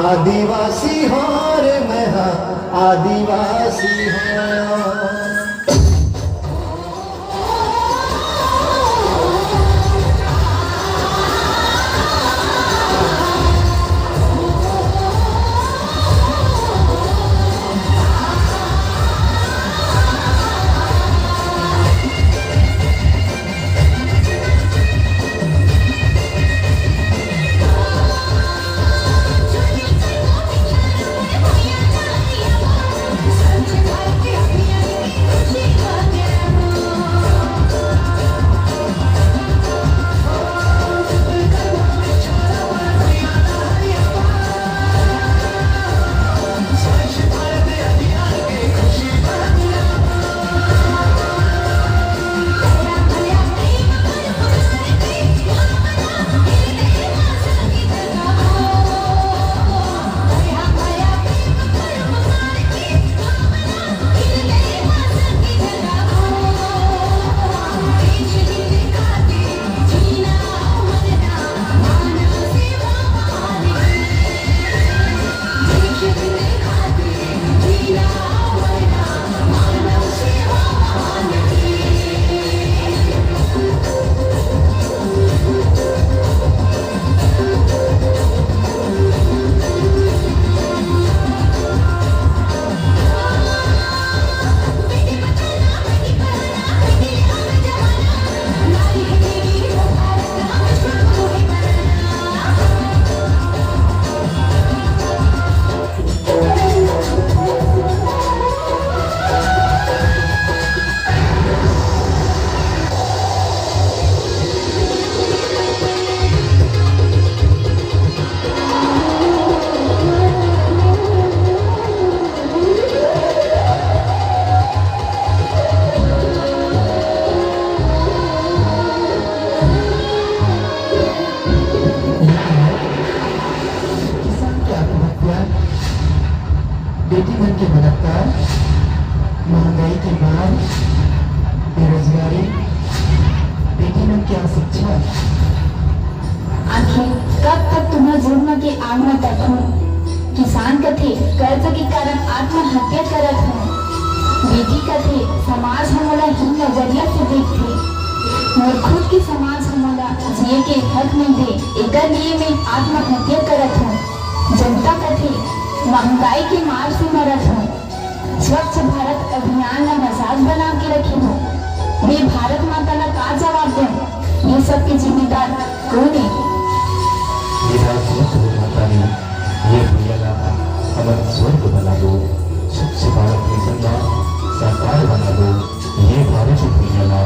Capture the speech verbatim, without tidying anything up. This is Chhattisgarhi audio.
आदिवासी हो रे, मैं हा आदिवासी हो। किसान के आत्महत्या, बेटी मन के बलात्कार, महंगाई के मार, बेरोजगारी, बेटी मन के अशिक्षा। आखिर कब तक तुम्हर जुर्म के आग म तपहूं? किसान कथे, कर्ज के कारण आत्महत्या करत हूं। बेटी कथे, समाज ह मोला हीन नजरिया से देखथे। मोर खुद के समाज ह मोला जिए के हक नइ दे, एकर लिए मैं आत्महत्या करत हूं। जनता कथे, महंगाई के मार से मरत हूं। स्वच्छ भारत अभियान ला मजाक बना के रखे हो। मैं भारत माता ला का जवाब दूं? ये सब के जिम्मेदार कौन है? हे भारत माता रानी, ये भुइयां ला हमन स्वर्ग बना दो। स्वच्छ भारत मिशन ला साकार बना दो। ये भारत भुइयां ला